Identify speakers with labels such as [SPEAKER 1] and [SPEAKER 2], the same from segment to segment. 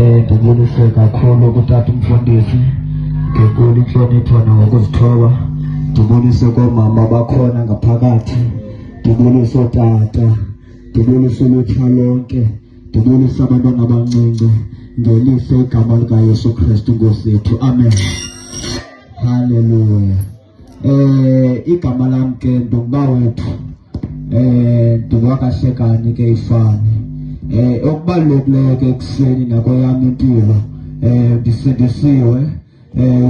[SPEAKER 1] Ndibulise kakhulu kutata umfundisi ngenkulu intlonipho nangokuzithoba. Ndibulise koomama bakhona ngaphakathi, ndibulise ootata, ndibulise ulutsha lonke, ndibulise abantwana abancinci ngelihle igama likaYesu Kristu Nkosi yethu. Amen. Haleluya. Igama lam ke ndingubawethu. Ndingwakahlekani ke ifani. Okubalulekileyo ke ekuseni nakweyam impilo, ndisindisiwe,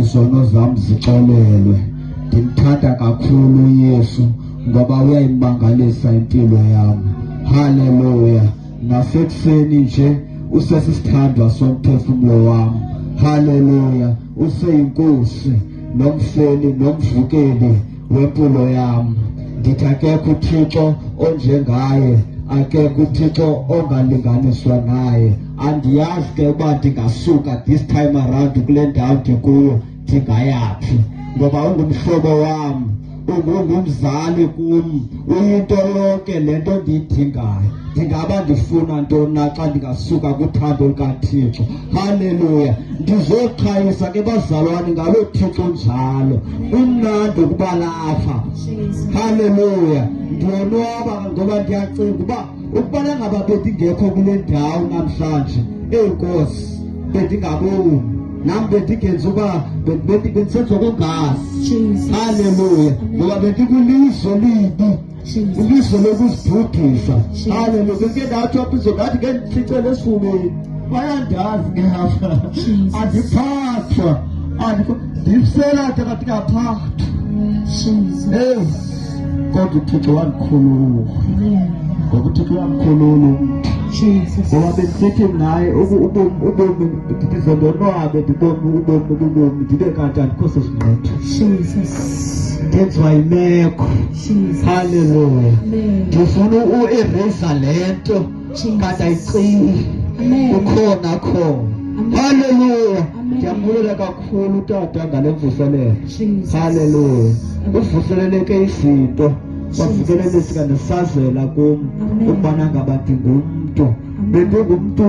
[SPEAKER 1] izono zam zixolelwe. Ndimthanda kakhulu uYesu ngoba uyayimangalisa impilo yam. Haleluya. Nasekuseni nje usesisithandwa somphefumlo wam. Haleluya. Useyinkosi nomfeli nomvukeli wempilo yam. Ndithi akekho uThixo onjengaye, akekho uThixo ongalinganiswa naye. Andiyazi ke uba ndingasuka this time around kule ndawo ndikuyo ndingayaphi, ngoba ungumhlobo wam, ungumzali kum, uyinto yonke le nto ndiyidingayo. Ndingaba ndifuna ntoni na xa ndingasuka kuthando lukaThixo? Haleluya. Ndizoqhayisa ke bazalwane ngaloo Thixo njalo. Kumnandi ukuba lapha. Haleluya. Ndiyonwaba ngoba ndiyacinga uba ukubana ngaba bendingekho kule ndawo namhlanje, eyi Nkosi, bendingaboni nam, bendingenza uba bendisenza okungazi. Haleluya. Ngoba bendikwilizwe libi, ilizwe lokuzibhubhisa. Haleluya. Bendike ndathi apha izolo, ndathi ke ndithicele esifubeni, bayandazi ke apha, andiphathwa, ndifisela de kanti ngaphathwa. Eyi, kodwa uThixo wandikhulula, ngoba uThixo uyamkhulula umntu. Ngoba bendisithi mnaye ubomi ndize ndonwabe, ndibone ubomi bubomi, ndibe kanti andikho sesingqitho, ndenziwa yimeko. Haleluya. Ndifuna uereyisa le nto kanti ayicingi, ukhona khona. Haleluya. Ndiyambulela kakhulu utata ngale mvuselelo. Haleluya. Uvuseleleke izinto, wavukelelisa nesazela kum ukubana ngaba ndingumntu, bendingumntu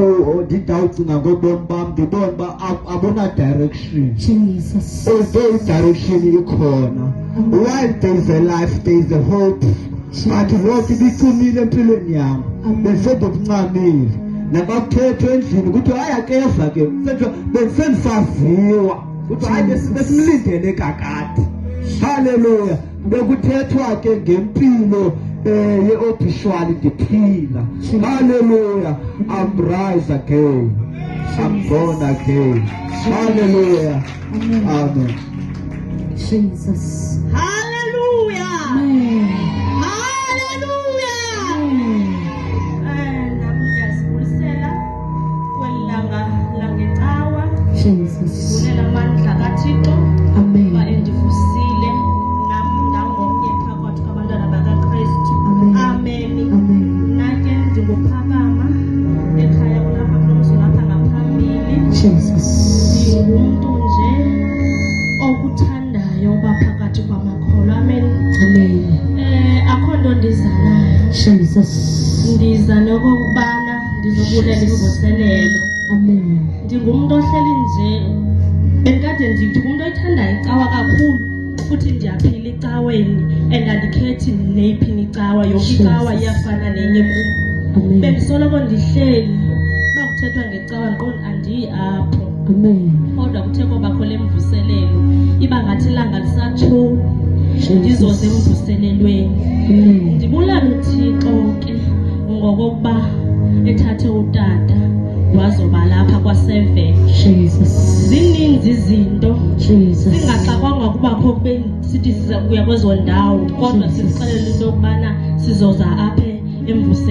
[SPEAKER 1] ndidawucinga ngobomi bam, ndibone uba abuna-direction. Although i-direction ikhona, while there is a life, there is a hope, but ngoku ibicimile empilweni yam, besendikuncamile nabakuthethwa endlini kuthiwa hayi, akeza ke, bendisendisaziwa kuthiwa hayi, besimlindele kakade. Haleluya. Bekuthethwa ke ngempilo ye-obituary ndiphila. Haleluya. I'm rise again, I'm born again. Haleluya. Amen.
[SPEAKER 2] Jesus.
[SPEAKER 3] Hallelujah.
[SPEAKER 2] Amen.
[SPEAKER 3] Hallelujah.
[SPEAKER 2] Amen.
[SPEAKER 3] Nam ndiyazibulisela kweli langa langecawa.
[SPEAKER 2] Jesus.
[SPEAKER 3] Ndibulela amandla kaThixo
[SPEAKER 2] Amen.
[SPEAKER 3] uba endivusile nam ndangomnye phakathi kwabantwana bakaKristu.
[SPEAKER 2] Amen.
[SPEAKER 3] Amen.
[SPEAKER 2] Amen.
[SPEAKER 3] Mna ke ndinguphakama ekhaya kulapha kulo mzi lapha ngaphambili.
[SPEAKER 2] Jesus.
[SPEAKER 3] Ndingumntu nje okuthandayo uba phakathi kwamakholwa. Amen.
[SPEAKER 2] Amen.
[SPEAKER 3] Akho nto ndiza nayo.
[SPEAKER 2] Jesus.
[SPEAKER 3] Ndiza nokokubana ndizobulela imvuselelo.
[SPEAKER 2] Amen.
[SPEAKER 3] Ndingumntu ohleli nje, bendikade ndingumntu oyithandayo icawa kakhulu, futhi ndiyaphila ecaweni and andikhethi neyiphi icawa, yonke icawa iyafana nenye kum.
[SPEAKER 2] Amen.
[SPEAKER 3] Bendisoloko ndihleli uba kuthethwa ngecawa ndiqonda andiyi apho.
[SPEAKER 2] Amen.
[SPEAKER 3] Kodwa kuthe kobakho le mvuselelo, iba ngathi ilanga lisatshoni, ndizoze emvuselelweni.
[SPEAKER 2] Amen.
[SPEAKER 3] Ndibulala uThixo ke ngokokuba ethathe utata wazoba lapha kwa-7.
[SPEAKER 2] Jesus.
[SPEAKER 3] Zininzi izinto,
[SPEAKER 2] Jesus.
[SPEAKER 3] singaxakwanga kubakho kube sithi siza kuya kwezo ndawo, kodwa
[SPEAKER 2] Jesus.
[SPEAKER 3] sixelele into yokubana sizoza apha emvuselelweni.